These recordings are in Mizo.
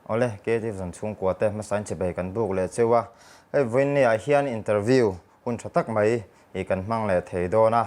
Awle, Creative Zone chhungkua te hmasain chibai kan buk leh cheu a, hei vawiin ah hian interview hun tha tak mai hi kan hmang leh thei dawn a.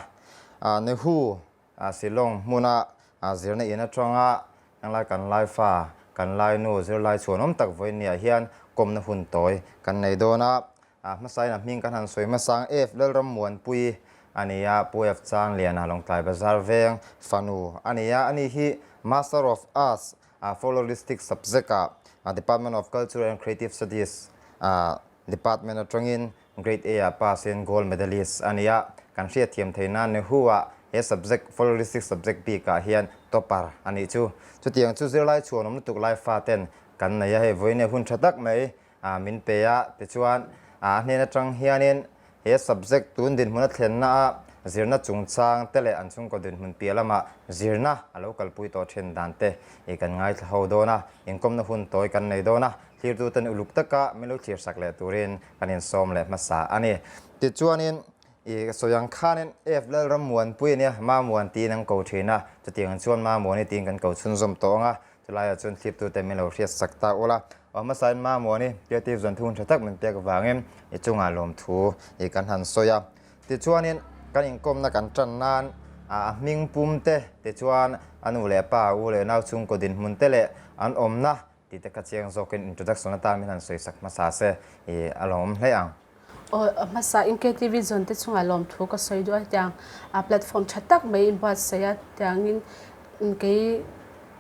Nehu Shillong hmuna zirna in atanga englai kan laifa, kan lainu zirlai chhuanawm tak vawiin ah hian kawmna hun tawi kan nei dawn a. Hmasain a hming kan han sawi hmasang F Lalrammuanpui a ni a, Pu F Changliana Lawngtlai Bazar veng fanu a ni a, ani hi Master of Arts Folkloristic subject ah Department of Cultural and Creative Studies department atangin Grade A ah pass in Gold Medalist a ni a, kan hriatthiam thei nan Nehu ah he subject Folkloristic subject bik ah hian topper a nih chu. Chutiang chu zirlai chhuanawm lutuk lai faten kan nei a, hei vawiin hun tha tak mai min pe a, tichuan a hnen atang hianin he subject tun dinhmun a thlenna a zirna chungchang te leh an chhungkaw dinhmun piah lamah zirna a lo kalpui tawh then dan te i kan ngaithla ho dawn a, inkawmna hun tawi kan nei dawn a, thlirtuten uluk taka min lo thlir sak leh turin kan insawm leh hmasa a ni. Tichuanin i ka sawi ang khanin F Lalrammuanpui a nia, Mamuan tiin an ko thin a, chutiang chuan Mamuani tiin kan ko chhunzawm tawh ang a, Chulaiah chuan thliptute min lo hriat sak ta ula, aw hmasain Mamuani creative zone thung tha tak min pek vangin i chungah lawmthu i kan han sawi a. Tichuanin kan inkawmna kan tan nan a hming pum te, tichuan a nu leh pa, u leh nau chhungkaw dinhmun te leh an awmna tih te kha chiang zawkin introduction atan min han sawi sak hmasa se i a lawmawm hle ang. Aw hmasa in KTV zone te chungah lawmthu ka sawi duh a hetiang a platform tha tak mai in buatsaih a tiangin kei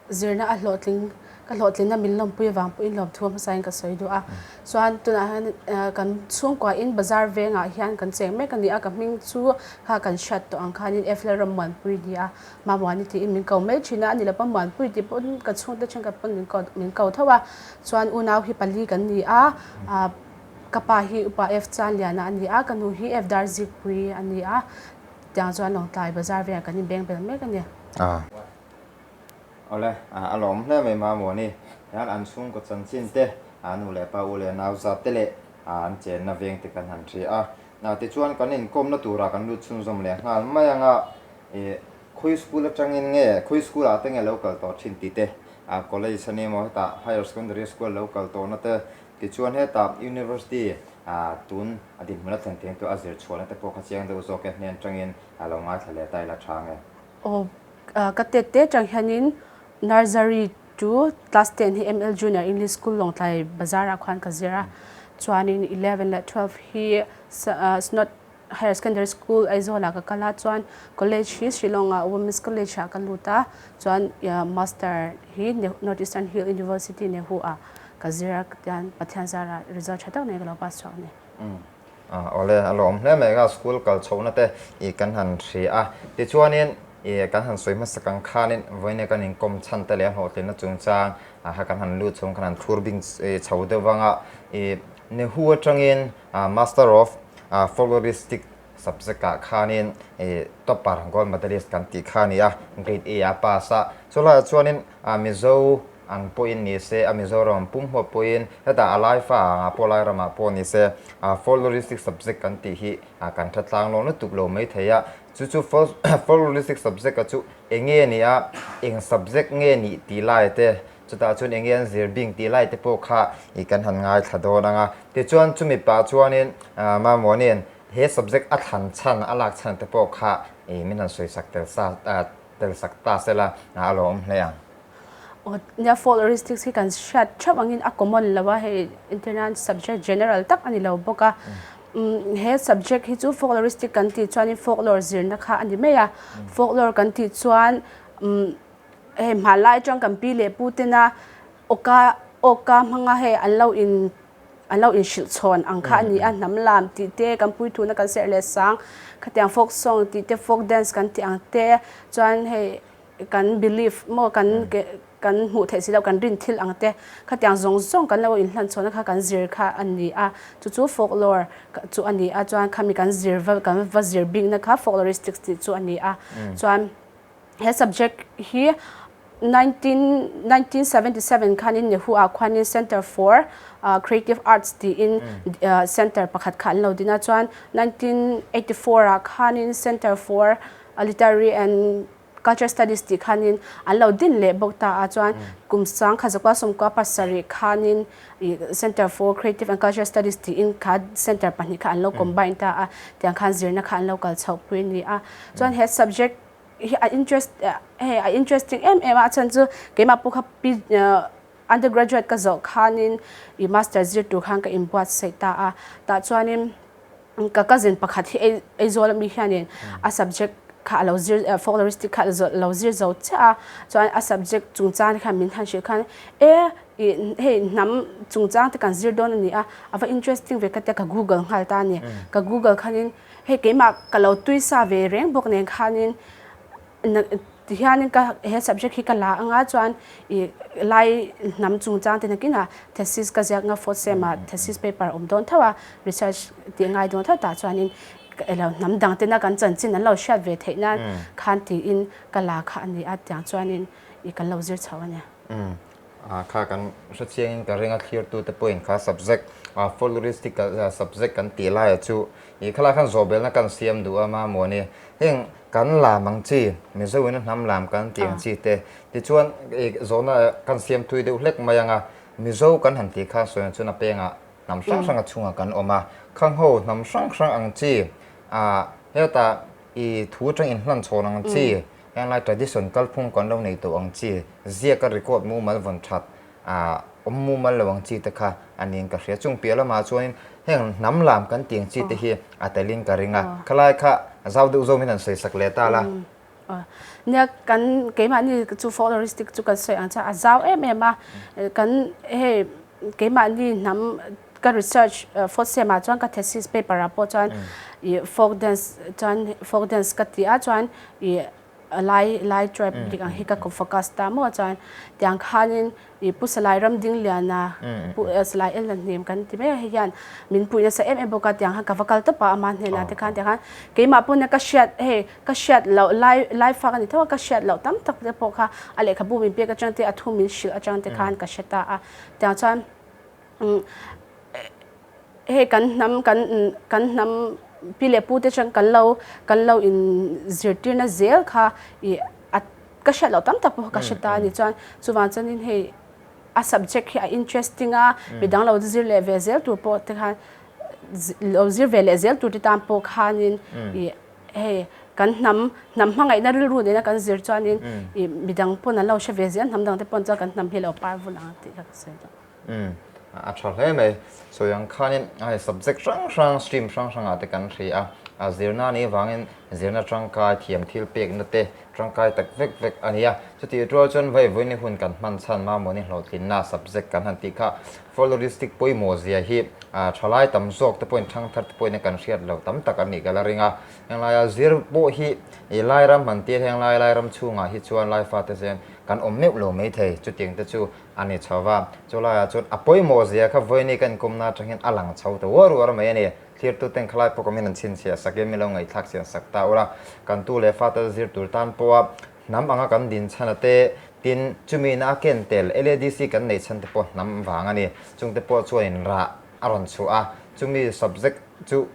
zirna a hlawhtling ka hlawhtlinna min lawmpui avang pawhin lawmthu hmasa in ka sawi duh a chuan tunah hian kan chhungkua in bazar vengah hian kan cheng mek a ni a ka hming chu kha kan hriat tawh ang khanin Efler Rammuanpui a ni a Mamuani tiin min ko mai thin a ani lova Muanpui tih pawn ka chhungte thenkhat pawn min ko min ko tho a chuan unau hi pali kan ni a Ka pa hi Upa F Chanliana a ni a, ka nu hi F Darzikpui a ni a, tiang chuan Lawngtlai bazar velah kan inbeng bel mek a ni. A Awle, a lawm hle mai Mamuani hian an chhungkaw chanchin te, a nu leh pa u leh nau zat te leh an chenna veng te kan han hria a. Tichuan kan inkawmna turah kan lut chhunzawm leh nghal mai ang a, khawi school atangin nge, khawi school ah te nge lo kal tawh thin tih te, college a ni maw hetah higher secondary school lo kal tawhna te, Tichuan hetah University ah tun a dinhmun a thlen thei ang chu a zir chhuahna te pawh kha chiang deuh zawk e, hnen tangin a lo ngaithla leh ta ila tha nge. Aw ka tet te tang hianin Nursery to class 10 hi ML Junior English School Lawngtlai Bazar ah khuan ka zir a, chuanin 11 leh 12 hi Snot Higher Secondary School Aizawl ah ka kal a, chuan College hi Shillong ah Women's College ah ka lut a, chuan Master hi North Eastern Hill University Nehu ah ka zir a, tian Pathian zarah result tha tak nei ka lo pass chhuak a ni. Awle, a lawm hle mai ka school kal chhohna te i kan han hria a, tichuanin i kan han sawi hmasak ang khanin vawiin kan inkawm chhan te leh a hlawhtlinna chungchang kha kan han lut chhung kan han thlur bing chho deuh vang a, i Nehu atangin Master of Folkloristic subject ah khanin topper gold medalist kan tih kha a ni a, grade A ah a pass a. Chulaiah chuanin Mizo ang pawhin ni se, a Mizoram pum huap pawhin hetah a Laifa angah pawh Lairamah pawh ni se Folkloristic subject kan tih hi kan tha tlang lawng lutuk lo maithei a. Chu chu Folkloristic subject a chu eng nge ni a, eng subject nge nih tih lai te Chutah chuan eng nge an zir bing tih lai te pawh kha i kan han ngaithla dawn ang a. Tichuan chumi pah chuanin Mamuani'n he subject a thlan chhan, a lak chhan te pawh kha i min han sawisak tel sa tel sak ta sela a lawm hle ang. Aw nia folkloristics hi kan hriat theuh angin a common lo a, hei internet subject general tak a ni lo bawk a. He subject hi chu folkloristic kan tih chuanin folklore zirna kha a ni mai a. Folklore kan tih chuan Hei hmanlai atang kan pi leh pu tena awka awka hmanga hei an lo in an lo inhrilh chhawn ang kha a ni a, hnam lam tih te kan puithuna kan serh leh sang khatiang folk song tih te folk dance kan tih ang te chuan hei kan belief maw kan kan hmuh theih si loh kan rin thil ang te khatiang zawng zawng kan lo inhlan chhawn kha kan zir kha a ni a, chu chu folklore chu a ni a chuan khami kan zir va kan va zir bikna kha folkloristics tih chu a ni a chuan. He subject hi 1977 khanin Nehu ah khuanin Center for Creative Arts tiin center pakhat kha an lo din a, chuan 1984 ah khanin Center for Literary and Culture Studies tih khanin an lo din leh bawk ta a, chuan kum 1997 khanin ih Centre for Creative and Cultural Studies tiin kha centre pahnih kha an lo combine ta a, tiang khan zirna kha an lo kal chhoh pui a ni a. Chuan he subject hi a interest hei a interesting em em a, a chhan chu keimah pawh kha pi undergraduate ka zawh khanin ih master zir tur khan ka inbuatsaih ta a, tah chuanin Ka cousin pakhat hi Aizawl ami hianin a subject kha a lo zir folkloristic kha a lo zir zo chiah a, chuan a subject chungchang te khan min han hrilh khan e ih hei hnam chungchang te kan zir dawn a ni a, a va interesting ve ka tia ka google nghal ta a ni. Ka google khanin hei keimah ka lo tui sa ve reng bawk nen khanin Ti hianin ka he subject hi ka la anga chuan ih lai hnam chungchang te nakinah thesis ka ziak nga fourth sem ah thesis paper awm dawn tho a, research tih ngai dawn tho tah chuanin elo hnam dang tena kan chanchin an lo hriat ve theih nan khan tiin ka la kha a ni a tiang chuanin ih kan lo zir chho a ni. Kha kan hrechiangin ka ring a thlirtute pawhin kha subject folkloristic subject kan tih laia chu ih khalai khan zawhbelna kan siam duh a mamawh a ni. Heng kan lam ang chi, Mizo in a hnam lam kan tih ang chi te, tichuan ih zawhna kan siam thui deuh hlek mai ang a, Mizo kan han tih khan sawi ang chuan a pengah hnam hrang hrang a chhungah kan awm a, khang ho hnam hrang hrang ang chi ah hetah ih thu atang inhlan chhawn ang chi, Henglai tradition kalphung kan lo nei tawh ang chi, ziaka record mumal vawn that ah awm mumal lo ang chi te kha a niin ka hria. Chung piah lamah chuanin heng hnam lam kan tih ang chi te hi a telin ka ring a, khalai kha zau deuh zawmin an sawi sak leh ta la. Nia kan keimahni chu folkloristic chu kan sawi ang chuan a zau em em a, kan hei keimahni hnam ka research fourth sem ah chuan ka thesis paper ah pawh chuan ih folk dance chuan folk dance ka ti a chuan ih lai lai tribe dik ang hi ka focus ta maw chuan tiang khanin ih pu salai Ramdingliana pu salai Elna hnem kan ti mai a hei hian min puih nasa em em bawk a tiang khan ka va kal tawp a ama hnenah te khan tiang khan keimah pawn ka hriat hei ka hriat loh lai lai fak a ni tho a ka hriat loh tam tak te pawh kha a lehkhabu min pek atang te a thu min hrilh atang te khan ka hre ta a tiang chuan Hei kan hnam kan kan hnam pi leh pu te chuan kan lo kan lo in zirtirna zel kha ih a ka hriat loh tam tak pawh ka hre ta a ni chuan chuvang chuanin hei a subject hi a interesting a midang lo zir leh ve zel tur pawh te khan lo zir ve leh zel tur te tan pawh khanin ih hei kan hnam hnam hmangaihna rilru nena kan zir chuanin ih midang pawn an lo hre ve zel hnam dang te pawn chuan kan hnam hi a lo par vul ang tih kha ka sawi duh. Umm a tha hle mai. Sawi ang khanin hei subject hrang hrang stream hrang hrangah te kan hria a, a zirna anih avangin zirna tangkai thiam thil pekna te tangkai tak vek vek a ni a. Chutih rual chuan vai vawiin hun kan hman chhan mamawhni hlawhtlinna subject kan han tih kha folkloristic pawimawh zia hi thalai tam zawk te pawhin thangthar te pawhin kan hriat lo tam tak an nih ka la ring a. Henglaia zir pawh hi ih Lairam han tir henglai Lairam chhungah hi chuan Laifate zen kan awm meuh lo maithei chutiang te chu a ni chho va, chu laiah chuan a pawimawh zia kha vawiini ka inkawmna atangin a lang chho ta uar uar mai a ni. Thlirtuten khalai pawh kawmin an chhinchhiah sakin min lo ngaihthlak chian sak ta ula, kan tu leh fate zir tur tan pawha hnam anga kan din chhan a te, tin, chumi na a ken tel LADC kan neih chhan te pawh hnam vang a ni. Chungte pawh chuanin rah a rawn chhuah a, chumi subject chu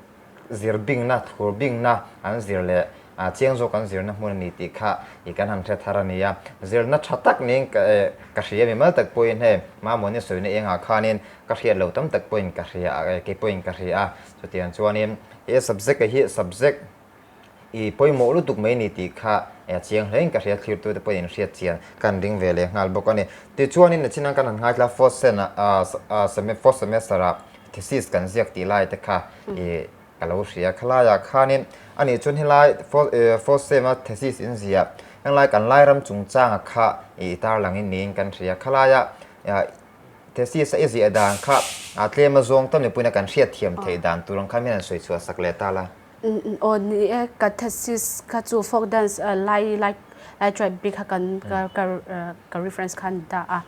zir bingna, thlur bingna an zir leh a chiang zawk an zirna hmun a ni tih kha i kan han hre thar a ni a. Zirna tha tak niin ka ka hria mimal tak pawhin hei Mamawni sawina engah khanin ka hriat lo tam tak pawhin ka hria a, kei pawhin ka hria a. Chutiang chuanin he subject a hi subject i pawimawh lutuk mai ni tih kha a chiang hlein ka hria, thlirtute pawhin hriat chian kan ring ve leh nghal bawk a ni. Tichuanin nachin kan han ngaithla fourth sem ah fourth semester ah Thesis kan ziak tih lai te kha i ka lo hria. Khalaiah khanin ani chuan helai fourth sem a thesis in ziah henglai kan Lairam chungchanga kha i tarlangin niin kan hria. Khalaia thesis a i ziah dan kha tlem a zawng ta mipuina kan hriat thiam theih dan tur ang khan hian an sawi chhuah sak leh ta la. Aw ni e, ka thesis kha chu folk dance lai lai lai tribe bik kha kan ka reference kha a ni ta a.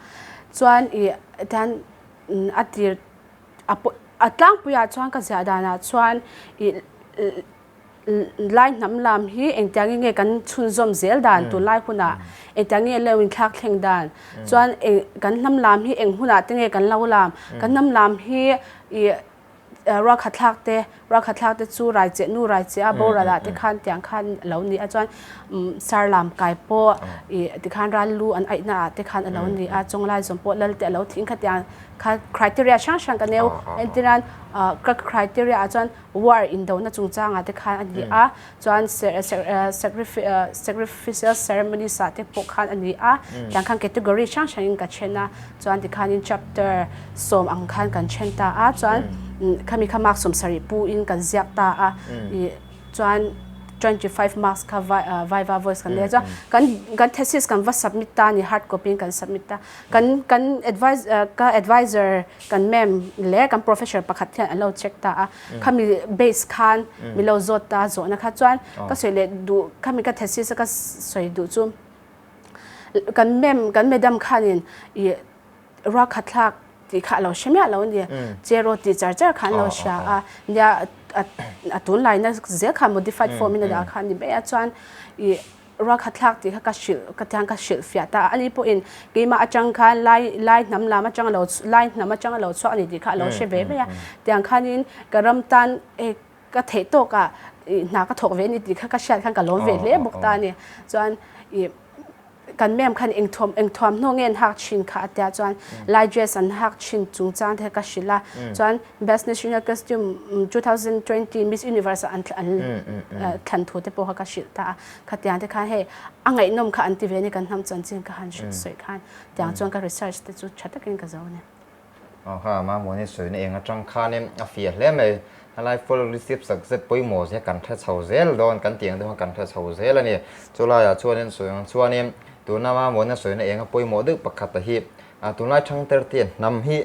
Chuan i tihian a tir a a tlangpuiah chuan ka ziah danah chuan ih lai hnam lam hi engtiangin nge kan chhunzawm zel dan tunlai hunah engtiang nge lo inthlak thleng dan chuan eng kan hnam lam hi eng hunah te nge kan lo lam kan hnam lam hi ih. Ruakhat thlak te, ruakhat thlak te chu raicheh nu raicheh a boral ah te khan tiang khan a lo ni a chuan sarlam kai pawh ih tikhan ral lu an aih na ah te khan a lo ni a chawnglai zawm pawh lal te a lo thih kha tiang kha criteria hrang hrang ka neu entirnan ka criteria ah chuan war indona chungchangah te khan a ni a chuan sacrificial ceremonies ah te pawh khan a ni a tiang khan category hrang hrangin ka then a chuan tikhanin chapter sawm ang khan kan then ta a chuan khami kha mark 70 pu in kan ziak ta a ih chuan 25 marks kha viva voice kan nei a chuan kan kan thesis kan va submit ta a ni hard copy in kan submit ta kan kan advice ka adviser kan ma'am leh kan professor pakhat hian an lo check ta a khami base khan min lo zawt ta zawhna kha chuan ka sawi leh duh khami ka thesis a ka sawi duh chu kan ma'am kan madam khanin ih ruakhat thlak tih kha a lo hre miah lo a ni cheraw tih char char kha an lo hria a nia a tunlaina zel kha modified form in a dah kha a ni mai a chuan ih Ruakhat thlak tih kha ka hrilh ka tiang ka hrilh fiah ta a, ani pawhin keimah atang khan lai lai hnam lam atang alo lai hnam atang alo chhuak a ni tih kha alo hre ve mai a, tiang khanin ka ram tan hei ka theih tawkah ih hna ka thawk ve a ni tih kha ka hriat khan ka lawm ve hle bawk ta a ni. Chuan ih kan ma'am khan engthuam engthuamhnaw nge an hak thin kha a tia chuan lai dress an hak thin chungchang te kha ka hrilh a, chuan Best National Costume 2020 Miss Universe ah an thlan thu te pawh kha ka hrilh ta a, khatiang te khan hei a ngaihnawm kha an ti ve a ni kan hnam chanchin ka han hrilh sawi khan tiang chuan ka research te chu tha takin ka zo a ni. Aw kha Mamawni sawina eng atang khanin a fiah hle mai, helai full receipt success pawimawh zia kan hre chho zel dawn kan tih ang deuh khan kan hre chho zel a ni. Chulaiah chuanin sawi ang chuanin tuna Mamawni sawina eng a pawimawh deuh pakhat a hi tunlai thangter te hnam hi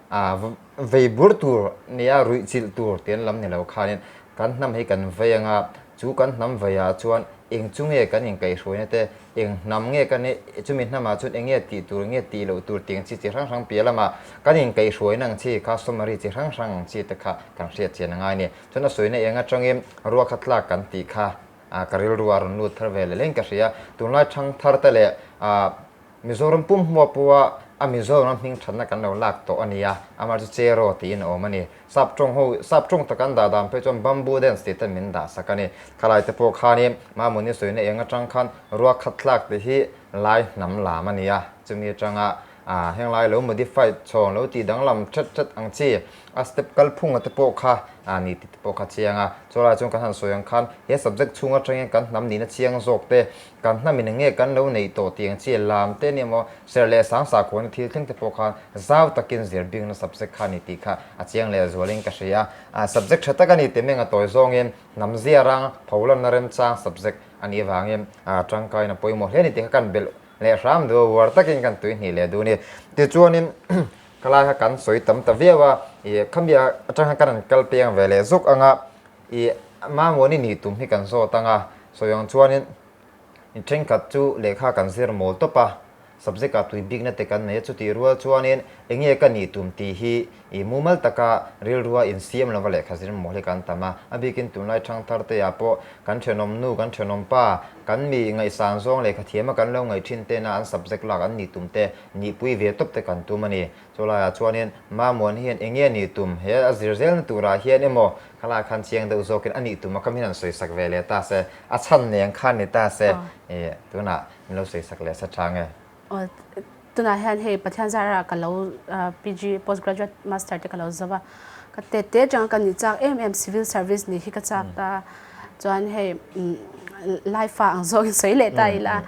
A vei bur tur nia ruih chilh tur tih an lam ni lo khanin kan hnam hi kan vei anga chu kan hnam veiah chuan eng chu nge kan inkaihhruaina te, eng hnam nge kan i chumi hnamah chuan eng nge tih tur eng nge tih loh tur tih ang chi chi hrang hrang piah lamah kan inkaihhruaina ang chi kha summary chi hrang hrang ang chi te kha kan hriat chian a ngai a ni. Chuan a sawina eng atangin ruakha tlak kan tih kha ka rilru a rawn lut thar ve leh leng ka hria. Tunlai thang thar te leh Mizoram pum hmua pawha a Mizoram hming thatna kan lo lak tawh a nia, amah chu Cheraw tiin a awm a ni. Sap tawng ho, sap tawng tak an dah dan phei chuan Bamboo Dance tih ten min dah sak a ni. Khalai te pawh khanin Mamuni sawina eng atang khan ruakhat tlak tih hi Lai hnam lam a ni a, chumi atanga heng lai lo modified chhawng lo tih danglam thet thet ang chi a step kalphunga te pawh kha a ni tih te pawh kha chiang a. Chulaiah chuan kan han sawi ang khan he subject chhung atangin kan hnam nihna chiang zawk te Kan hnamin eng nge kan lo neih tawh tih ang chi lam te nia maw, serh leh sang sakhuana thil thleng te pawh khan zau takin zir bikna subject kha a ni tih kha a chiang leh zualin ka hria a. Subject tha tak a ni tih meng a tawi zawngin hnam zia rang pholanna remchang subject a nih avangin tangkaina pawimawh hle a ni tih kha kan belh leh hram duh a, uar takin kan tuihnih leh duh a ni. Tichuanin ka lai kha kan sawi tam ta viau a, ih khami atang khan kan rawn kal peng ve leh zuk ang a, Ih, Mamawni nih tum hi kan zawt ang a, sawi ang chuanin thenkhat chu lehkha kan zir mawl tawp a, subject ah tui bikna te kan nei a, chutih rual chuanin eng nge ka nih tum tih hi ih mumal taka rilrua insiam lova lehkha zir mawl hi kan tam a, a bikin tunlai thangthar te ah pawh kan thenawm nu, kan thenawm pa, kan mi ngaihsan zawng lehkha thiama kan lo ngaih thin tena an subject lak an nih tum te nihpui ve tawp te kan tum a ni. Chulaiah chuanin Mamuan hian eng nge nih tum he a zir zelna turah hian emaw khalai khan chiang deuh zawkin a nih tum a kham hian an sawi sak ve leh ta se, a chhan nen khan ni ta se, ih tunah min lo sawi sak leh sa tha nge? Aw tunah hian hei Pathian zarah ka lo PG Post Graduate Master te ka lo zo a, ka tet te atanga ka nih chak em em Civil Service nih hi ka chak ta chuan hei Life ah ang zawngin sawi leh ta ila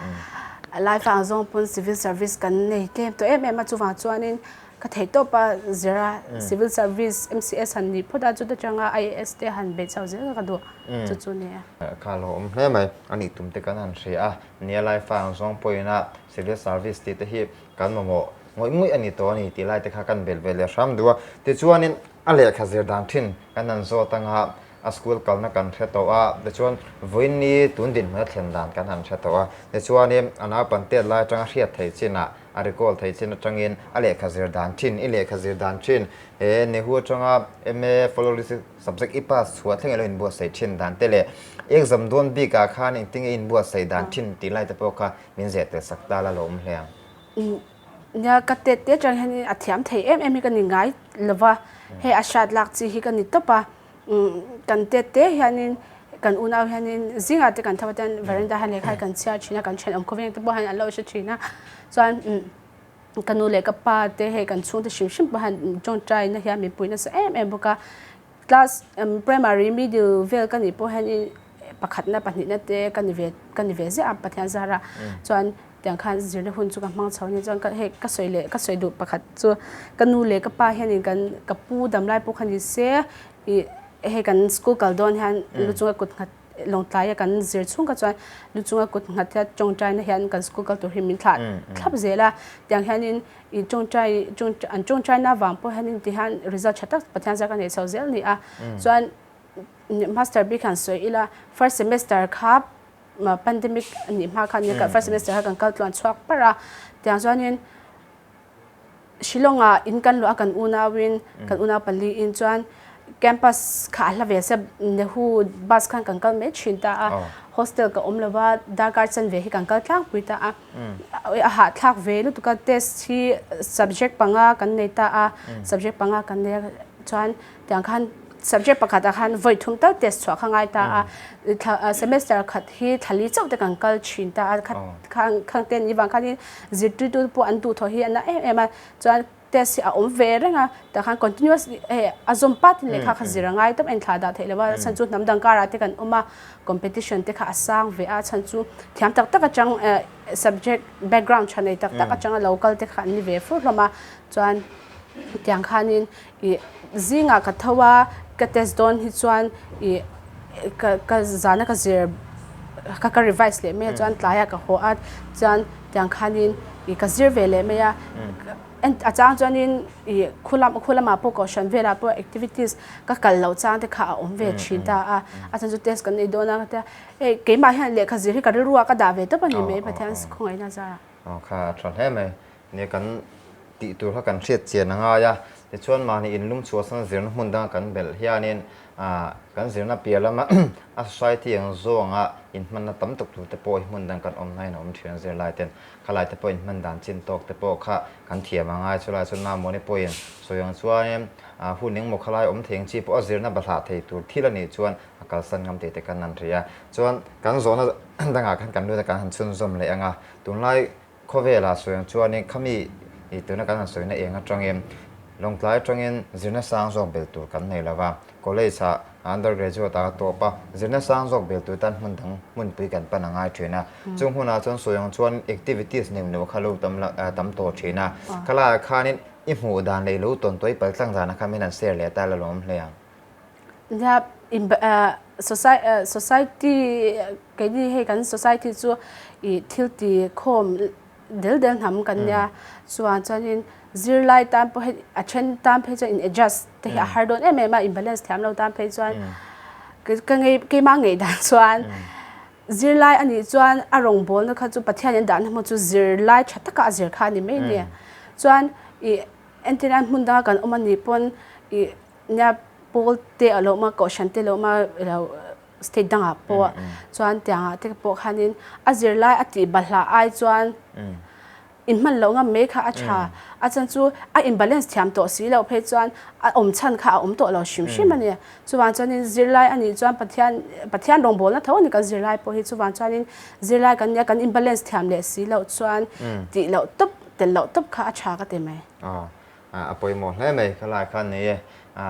Life ah ang zawng pawn Civil Service kan nei tlem tawh em em a chuvang chuanin ka theih tawp a zira Civil Service MCS han nih phawt a chuta tanga IAS te han beih chho zel ka duh chu chu nia. Kha lo awm hle mai a nih tum te kan han hria a nia Life ah ang zawng pawhin a Civil Service tih te hi kan mamawh ngawih ngawih a ni tawh a ni tih lai te kha kan belh ve leh hram duh a tichuanin a lehkha zir dan thin kan han zawt anga a school kalna kan hre tawh a, tichuan vawiin ni tun dinhmun a thlen dan kan han hre tawh a, tichuanin a naupan tet lai atanga hriat theih chinah a recall theih chin atangin a lehkha zir dan thin, i lehkha zir dan thin, he Nehu atanga MA Folkloristics subject i pass chhuah thleng ilo inbuatsaih thin dan te leh exam dawn bikah khan engtin nge i inbuatsaih dan thin tih lai te pawh kha min zeh tel sak ta la lo awm hle ang. Nia ka tet te atang hian a thiam thei em em hi ka ni ngai lova, hei a hriat lak chi hi ka ni tawp a, kan tet te hianin kan unau hianin zingah te kan tho a chuan veranda hian lehkha hi kan chhiar thin a, kan thenawm khawveng te pawh hian an lo hre thin a, chuan ka nu leh ka pa te hei kan chhungte hrim hrim pawh hian tawngtai na hian min pui nasa em em bawk a, class primary middle vel ka nih pawh hianin pakhatna pahnihna te ka ni ve ka ni ve ziah a Pathian zara chuan tiang khan zirna hun chu ka hmang chho a ni chuan hei ka sawi leh ka sawi duh pakhat chu ka nu leh ka pa hianin kan ka pu dam lai pawh kha ni se ih hei kan school kal dawn hian lu chunga kut nghat lawngtlai a kan zir chhung kha chuan lu chunga kut nghat hian tawngtai na hian kan school kal tur hi min thlah thlap zel a tiang hianin ih tawngtai an tawngtai na vang pawh hianin ti hian result tha tak Pathian zar ka neih chho zel a ni a chuan master bik han sawi ila first semester kha pandemic a nih hma khan first semester kha kan kal tluan chhuak parh a tiang chuanin Shillong ah in kan luah a kan unauin kan unau pali in chuan campus kha a hla ve sia Nehu bus khan kan kal mai thin ta a hostel ka awm lova darkar chanve hi kan kal tlangpui ta a a hahthlak ve lutuk a test hi subject panga kan nei ta a subject panga kan nei a chuan Tiang khan subject pakhat ah khan vawi thum tal test chhuah kha ngai ta a, semester khat hi thla li chauh te kan kal thin ta a, khang khang te ni vang khanin zirtirtu pawh an duhthawh hi a na em em a, chuan test hi a awm ve reng a, tah khan continuous hei a zawm pat in lehkha kha zir a ngai tawp a inthlah dah theih lo a, chhan chu hnam dang karah te kan awm a, competition te kha a sang ve a, chhan chu thiam tak tak atang subject background tha nei tak tak atanga lo kal te kha an ni ve fur hlawm a, chuan tiang khanin Ih zingah ka tho a, ka test dawn hi chuan ih ka ka zana ka zir ka ka revise leh mai a chuan tlaiah ka haw a chuan tiang khanin ih ka zir ve leh mai a a chang chuanin ih khulam khulamah pawh kohhran velah pawh activities ka kal loh chang te kha a awm ve thin ta a a chhan chu test kan nei dawn a ka tia hei keimah hian lehkha zir hi ka rilru ah ka dah ve tawp a ni mai Pathian khawngaihna zarah. Aw kha a tha hle mai. Nia kan tih tur kha kan hriat chian a ngai a, tichuan mahni inlum chhuahsan zirna hmun danga kan belh hianin kan zirna piah lama a society ang zawnga inhmanna tam tak tur te pawh hi hmun dang kan awm hnain a awm thin a zirlai ten khalai te pawh inhman dan chin tawk te pawh kha kan thiam a ngai chulai chuan Mamawni pawhin sawi ang chuanin hun engmaw khalai awm thei ang chi pawh a zirna bahlah thei tur thil a nih chuan a kalsan ngam tih te kan han ri a, chuan kan zawhna dangah khan kan lut a kan han chhunzawm leh ang a, tunlai Khawvelah sawi ang chuanin khami ih tuna kan han sawina eng atangin Lawngtlai atangin zirna sang zawk bel tur kan nei lova, college ah undergraduate ah ka tawp a, zirna sang zawk bel tur tan hmun dang hmunpui kan pan a ngai thin a, chung hunah chuan sawi ang chuan activities neuh neuh kha lo tam tam tawh thin a, khalaiah khanin i hmuh dan leh i lo tawn tawh i paltlang danah khan min han share leh ta la lawm hle ang. Nia society keini hei kan society chu ih thil ti khawm del del hnam kan nia chuan chuanin zirlai tan pawh hei a then tan phei chuan in adjust te hi a har dawn em em a in balance thiam lo tan phei chuan ka ngei keimah ngei dan chuan zirlai a nih chuan a rawngbawlna kha chu Pathianin a dahna hmun chu zirlai tha taka a zir kha a ni mai a ni chuan ih entirna hmun danga kan awm a nih pawn ih Nia pawl te a lo awm a, kohhran te a lo awm a, ilo state dangah pawh chuan tiangah te pawh khanin a zirlai a tih bahlah ai chuan inhman loh ngam mai kha a tha. A chhan chu a in balance thiam tawh si loh phei chuan a awm chhan kha a awm tawh lo hrim hrim a ni. Chuvang chuanin zirlai a nih chuan Pathian Pathian rawngbawlna tho a ni kan zirlai pawh hi. Chuvang chuanin zirlai kan nia kan in balance thiam leh si loh chuan tih loh tawp tel loh tawp kha a tha ka ti mai. A pawimawh hle mai khalai khan nei e.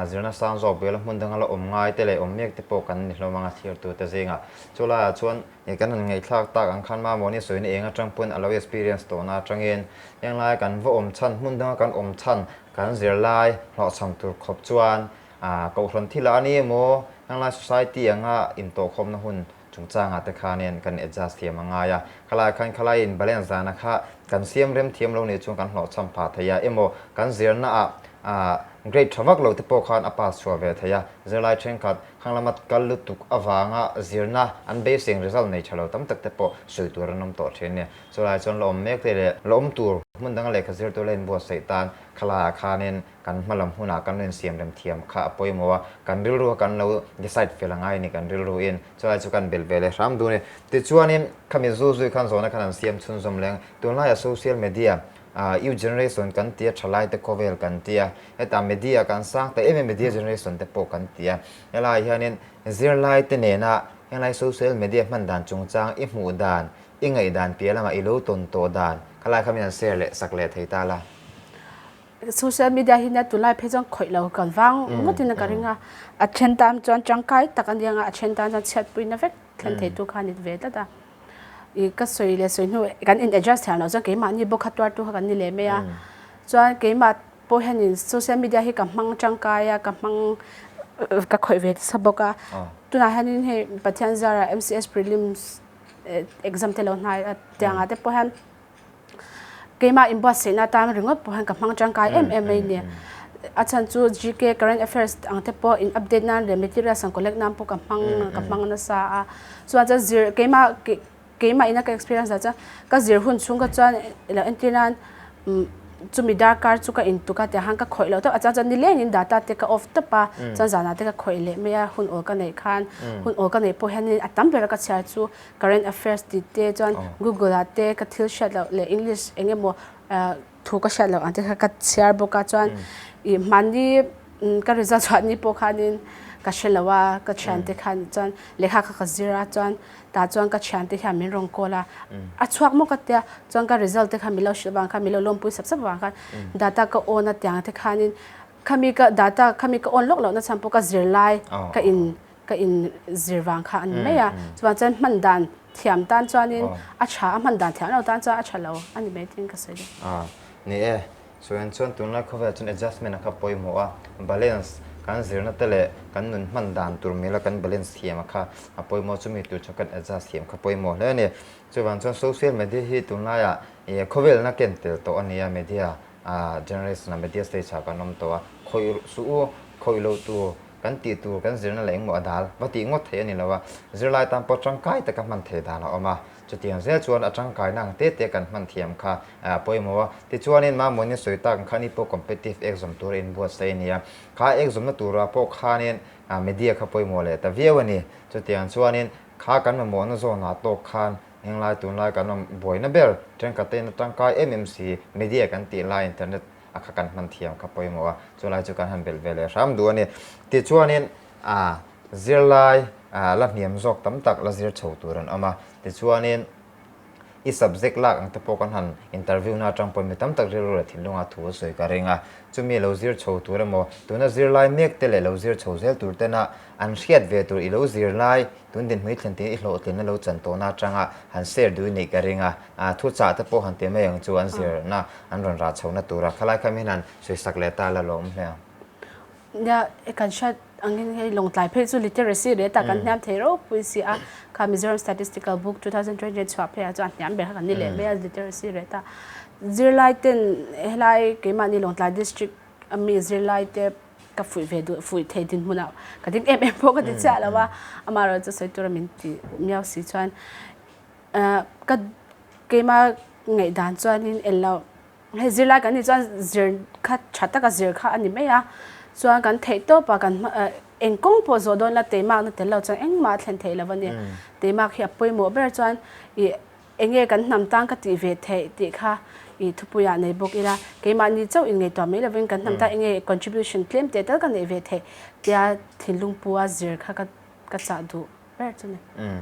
Zirna sang zawk bela hmun danga la awm ngai te leh awm mek te pawh kan ni hlawm ang a thirtu te zingah. Chulaiah chuan kan han ngaihthlak tak ang khan Mamawni sawina eng atang pawn a lo experience tawhna atangin henglai kan va awm chhan hmun danga kan awm chhan kan zirlai hlawhchham tur khawp chuan kohhran thil ah a ni emaw henglai society anga intawhkhawmna hun Chungchangah te khanin kan adjust thiam a ngai a, khalai khan khalai in balance dana kha kan siam rem thiam lo nih chuan kan hlawhchham phah thei a, emaw kan zirna ah grade tha vak lo te pawh khan a pass chhuah ve thei a, zirlai thenkhat khang lama kal lutuk avanga zirna an beiseng result nei tha lo tam tak te pawh sawi tur an awm tawh thin a ni. Chulai chuan la awm mek te leh la awm tur hmun danga lehkha zir tur la inbuatsaih tan khalaiah khanin Kan hma lam hunah kan lo insiam rem thiam kha a pawimawh a, kan rilru kha kan lo decide fel a ngai a ni kan rilru in, chulai chu kan belh ve leh hram dun e. Tichuanin khami zu zui khan zawhna khan an siam chhunzawm leng, tunlaiah social media Youth generation kan tia, thalaite khawvel kan tia, hetah media kan sang ta em em media generation te pawh kan tia. Helaiah hianin zirlaite nena helai social media hman dan chungchang i hmuh dan, i ngaihdan piah lamah i lo tawn tawh dan khalai kha min han share leh sak leh thei ta la. Social media hi nia tunlai phei chuan khawih lo kan vang ngawtin ka ring a, a then tan chuan tangkai tak a nia a then tan chuan chhiatpuina vek thlen theitu kha a ni ve tlat a. I ka sawi leh sawi hnu kan in adjust thiam loh chuan keimahni bawk kha tuartu kha kan ni leh mai a, chuan keimah pawh hianin social media hi ka hmang tangkai a, ka hmang ka khawih ve nasa bawk a, tunah hianin hei Pathian zara MCS prelims exam te lo hnai a tiangah te pawh hian Keimah inbuatsaihna atan ringawt pawh hian ka hmang tangkai em em mai nia. A chhan chu GK current affairs ang te pawh in update nan leh materials ang collect nan pawh ka hmang ka hmang nasa a. Chuan chuan zir keimah keimah ina ka experience ah chuan ka zir hun chhung kha chuan ilo entir nan chumi darkar chu ka intuk a tiang khan ka khawih loh tawp a chuan chuan nilengin data te ka off tawp a chuan zanah te ka khawih leh mai a hun awl ka neih khan hun awl ka neih pawh hianin a tam ber a ka chhiar chu Current affairs tih te chuan Google ah te ka thil hriat loh leh English eng emaw thu ka hriat loh ang te kha ka chhiar bawk a chuan ih mahni ka result chhuah ni pawh khanin ka hre lo a ka thiante khan chuan lehkha kha ka zir a chuan tah chuan ka thiante hian min rawn call a a chhuak maw ka tia chuan ka result te kha min lo hrilh avang khan min lo lawmpui sap sap avang khan data ka on a tiang te khanin khami ka data khami ka on lawk lohna chhan pawh ka zirlai ka in ka in zir vang kha a ni mai a, chuvang chuan hman dan thiam tan chuanin a tha a, hman dan thiam lo tan chuan a tha lo a ni mai tiin ka sawi dawn. A ni e, chuan chuan tunlai khawvel chuan adjustment a kha pawimawh a, balance kan zirna te leh kan nun hman dan tur mila kan balance thiam a kha a pawimawh, chumi tur chuan kan adjust thiam kha pawimawh hle a ni. Chuvang chuan social media hi tunlaiah khawvelna ken tel tawh a ni a, media generation ah media stage ah kan awm tawh a, khawih suh u, khawih loh tur kan tih tur kan zirna leh engmaw a dal va tih ngawt theih a ni lo a, zirlai tan pawh tangkai taka hman theih dan a awm a, chutiang zel chuan a tangkaina ang te te kan hman thiam kha a pawimawh a, tichuanin Mamawni sawi tak ang khan i pawh competitive exam tur a inbuatsaih a ni a, kha exam-na turah pawh khanin media kha pawimawh leh ta viau a ni, chutiang chuanin kha kan mamawhna zawnah tawk khan Henglai tunlai kan awm buaina ber thenkhat te in a tangkai em em si, media kan tih lai internet a kha kan hman thiam kha pawimawh a, chulai chu kan han belh ve leh hram duh a ni. Tichuanin ah zirlai ah la hniam zawk tam tak la zir chho tur an awm a, tichuanin i subject lak ang te pawh kan han interview na atang pawhin mi tam tak rilru leh thinlunga thu a sawi ka ring a, chumi lo zir chho tur emaw tuna zirlai mek te leh lo zir chho zel tur tena an hriat ve tur i lo zirlai Tun dinhmui thlen te i hlawhtlinna lo chan tawhna atanga han share duh i neih ka ring a, thuchah te pawh han ti mai ang chu an zirna an rawn rah chhohna tura khalai kha min han sawisak leh ta la lawm hle ang. Nia, kan hriat angin hei Lawngtlai phei chu literacy rate ah kan hniam thei ropui si a, kha Mizoram Statistical Book 2020 chhuah phei ah chuan a hniam ber kha kan ni leh mai a literacy rate ah. Zirlai ten helai keimahni Lawngtlai district ami zirlai te ka fuih ve duh fuih thei dinhmunah ka ding em em pawh ka ti chiah lo a amaherawh chu sawi tura min ti miau si chuan ka keima ngaihdan chuanin en lo hei zirlai kan nih chuan zir kha tha taka zir kha a ni mai a chuan kan theih tawp a kan eng kawng pawh zawh dawn la teimakna tel lo chuan engmah a thlen theih lo a ni teimak hi a pawimawh ber chuan ih Enge kan hnam tan ka tih ve theih tih kha i thupuiah nei bawk ila, keimahni chauh inngaihtuah mai lovin kan hnam tan enge contribution tlem teh tal ka neih ve theih tia thinlung pua zir kha ka ka chah duh ber chu ni. Umm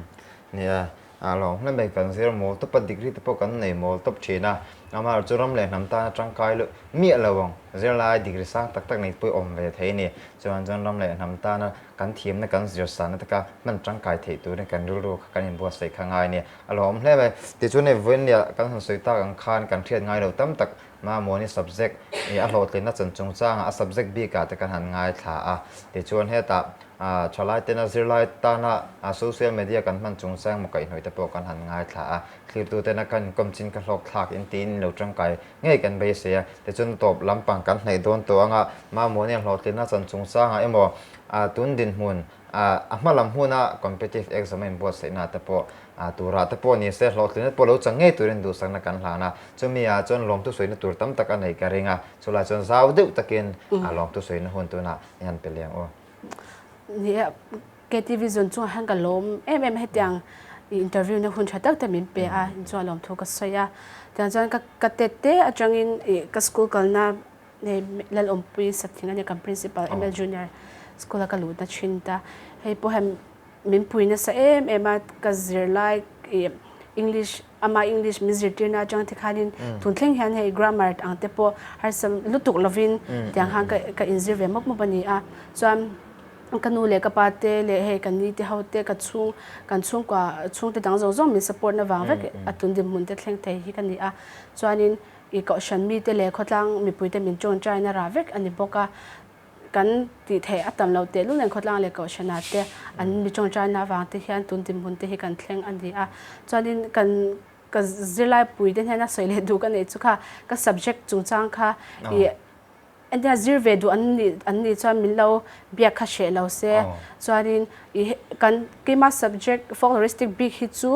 nia, a lawm hle mai kan zir mawl tawp a, degree te pawh kan nei mawl tawp thin a, amaherawh chu ram leh hnam tana tangkai luh miah lo ang, zirlai degree sang tak tak nei pawh i awm ve thei a ni, chuan chuan ram leh hnam tana kan thiamna kan zir sanna te kha hman tangkai theih turin kan rilru kha kan inbuatsaih kha ngai a ni. A lawm hle mai. Tichuan hei vawiinnia kan han sawi tak ang khan kan hriat ngai lo tam tak Mamawni subject ih a hlawhtlinna chan chungchangah a subject bikah te kan han ngaithla a. Tichuan hetah thalai tena zirlai tana social media kan hman chungchang emaw kaihhnawih te pawh kan han ngaithla a. Thlirtu tena kan inkawm chin ka hlawk thlak in tiin lo tangkai ngei kan beisei a. Tichuan tawp lampang kan hnaih dawn tawh anga Mamawni hlawhtlinna chan chungchangah emaw tun dinhmun A hma lam hmuna competitive exam a inbuatsaihna te pawh turah te pawh ni se, hlawhtlinna te pawh lo chang ngei turin duhsakna kan hlan a. Chumi ah chuan lawmthu sawina tur tam tak a neih ka ring a, chulai chuan zau deuh takin lawmthu sawina hun tunah i han pe liang u. Ni e, KTV zun chungah hian ka lawm em em hetiang. I interview na hun tha tak te min pe a, inchuan lawmthu ka sawi a. Tiang chuan ka ka tet te atangin ih ka school kalna hei Lalawmpui Sathinga nia kan principal ML Junior school a ka luhna thin ta. Hei pawh hian min pui nasa em em a, ka zirlai ih English ama English min zirtirna atang te khanin tun thleng hian hei grammar ang te pawh harsa lutuk lovin tiang khan ka ka inzir ve mawp mawp a ni a. Chuan Ka nu leh ka pa te leh hei ka ni te ho te ka chhung kan chhungkua chhungte dang zawng zawng min support na vang vek a tun dinhmun te thleng thei hi ka ni a. Chuanin i kohhran mite leh khawtlang mipui te min tawngtai na rah vek a ni bawk a. Kan tih theih a tam lo tehlul nen khawtlang leh kohhranah te an mi tawngtai na vang te hian tun dinhmun te hi kan thleng a ni a. Chuanin kan ka zirlai pui te hnena sawi leh duh ka neih chu kha ka subject chungchang kha i Entia zir ve duh an nih an nih chuan min lo biak kha hreh lo se. Chuanin i kan keima subject folkloristic bik hi chu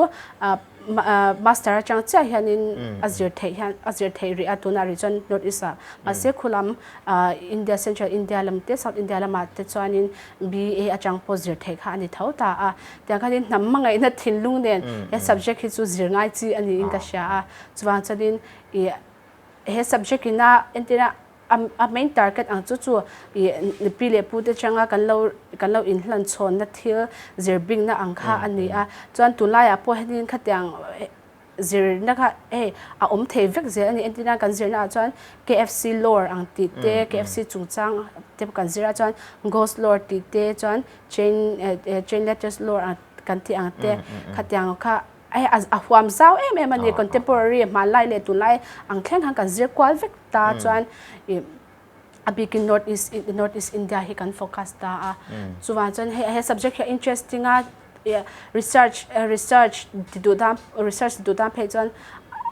master atang chiah hianin a zir theih hian a zir theih rih a tunah rih chuan North East ah. Mahse khulam India Central India lam te South India lamah te chuanin BA atang pawh zir theih kha a ni tho ta a. Tiang khanin hnam hmangaihna thinlung nen he subject hi chu zir ngai chi a niin ka hria a. Chuvang chuanin i He subject in a entir a a main target ang chu chu ih pi leh pu te changa kan lo kan lo inhlan chhawnna thil zir bingna ang kha a ni a. Chuan tunlaiah pawh hetiang khatiang zirna kha hei a awm thei vek zel a ni. Entirna kan zirna ah chuan KFC lore ang tih te KFC chungchang te pawh kan zir a chuan ghost lore tih te chuan chain chain letters lore ang kan tih ang te khatiang kha Hei a huam zau em em a ni, contemporary hmanlai leh tunlai ang thleng khan kan zir kual vek ta chuan ih a bikin North East North East India hi kan focus ta a. Chuvang chuan hei he subject hi a interesting a, ih research research ti duh dan research ti duh dan phei chuan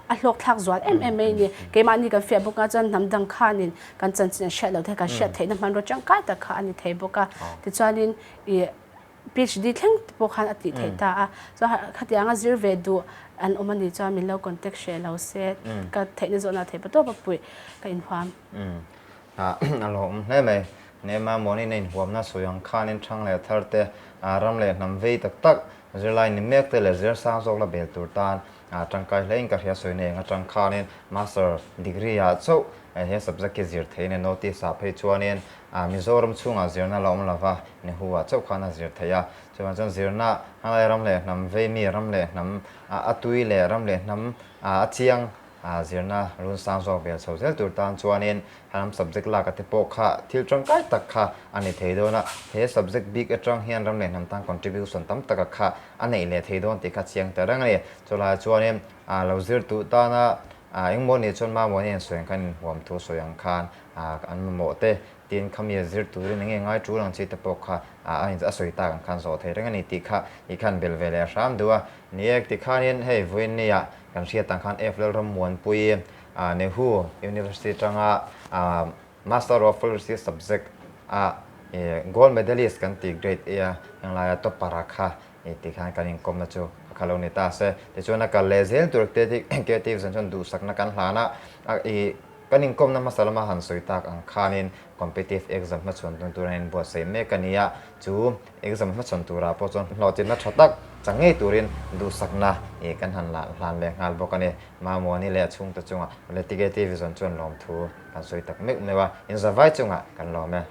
a hlawk thlak zual em em mai a ni. Keimahni kan fiah bawk a chuan hnam dang khanin kan chanchin an hriat loh te kan hriat theihna hmanraw tangkai tak kha a ni thei bawk a. Tichuanin ih PhD thleng te pawh khan a tih theih ta a, chuan khatianga zir ve duh an awm a nih chuan min lo contact hreh lo se, ka theihna zawhna theih pa tawp a puih ka inhuam. A lawmawm hle mai. Nema Muanin a inhuamna sawi ang khanin thang leh thar te, ram leh hnam vei tak tak, zirlai ni mek te leh zir sang zawk la bel tur tan tangkai hlein ka hria sawi nei ang atang khanin Master degree ah chauh he subject hi zir theiin a notice ah phei chuanin Mizoram chhungah zirna la awm lova Nehu-ah chauh khan a zir theih a. Chuvang chuan zirna hmanlai ram leh hnam veimi ram leh hnam a tui leh ram leh hnam a chiang zirna run sang zawk vel chho zel tur tan chuanin ram subject lak a te pawh kha thil tangkai tak kha a ni thei dawn a. He subject bik atang hian ram leh hnam tan contribution tam taka kha a neih leh thei dawn tih kha chiang ta reng a ni. Chulaiah chuanin lo zir duh tana engmaw nih chuan mamawh nen sawi ang khan inhuam thu sawi ang khan an mamawh te tin khami a zir turin enge ngai tul ang chi te pawh kha a in a sawi tak ang khan zawh thei reng a ni tih kha i khan bel ve leh hram duh a. Ni e tikhanin hei vawiinnia kan hriat ang khan F Lalrammuanpui Nehu University atanga Master of Philosophy subject a gold medalist kan tih grade A a henglaia topper a kha tikhan kan inkawmna chu a kha lo ni ta se. Tichuan a kal leh zel tur creative zan chuan duhsakna kan hlan a i Kan inkawmna hmasa lama han sawi tak ang khanin competitive exam hmachhawn tun tur a inbuatsaih mek a ni a, chu exam hmachhawn turah pawh chuan hlawhtlinna tha tak chang ngei turin duhsakna ih kan han hlan leh nghal bawk a ni. Mamuani leh a chhungte chungah Letige TV zawn chuan lawmthu kan sawi tak meuh meuh a, inzavai chungah kan lawm e.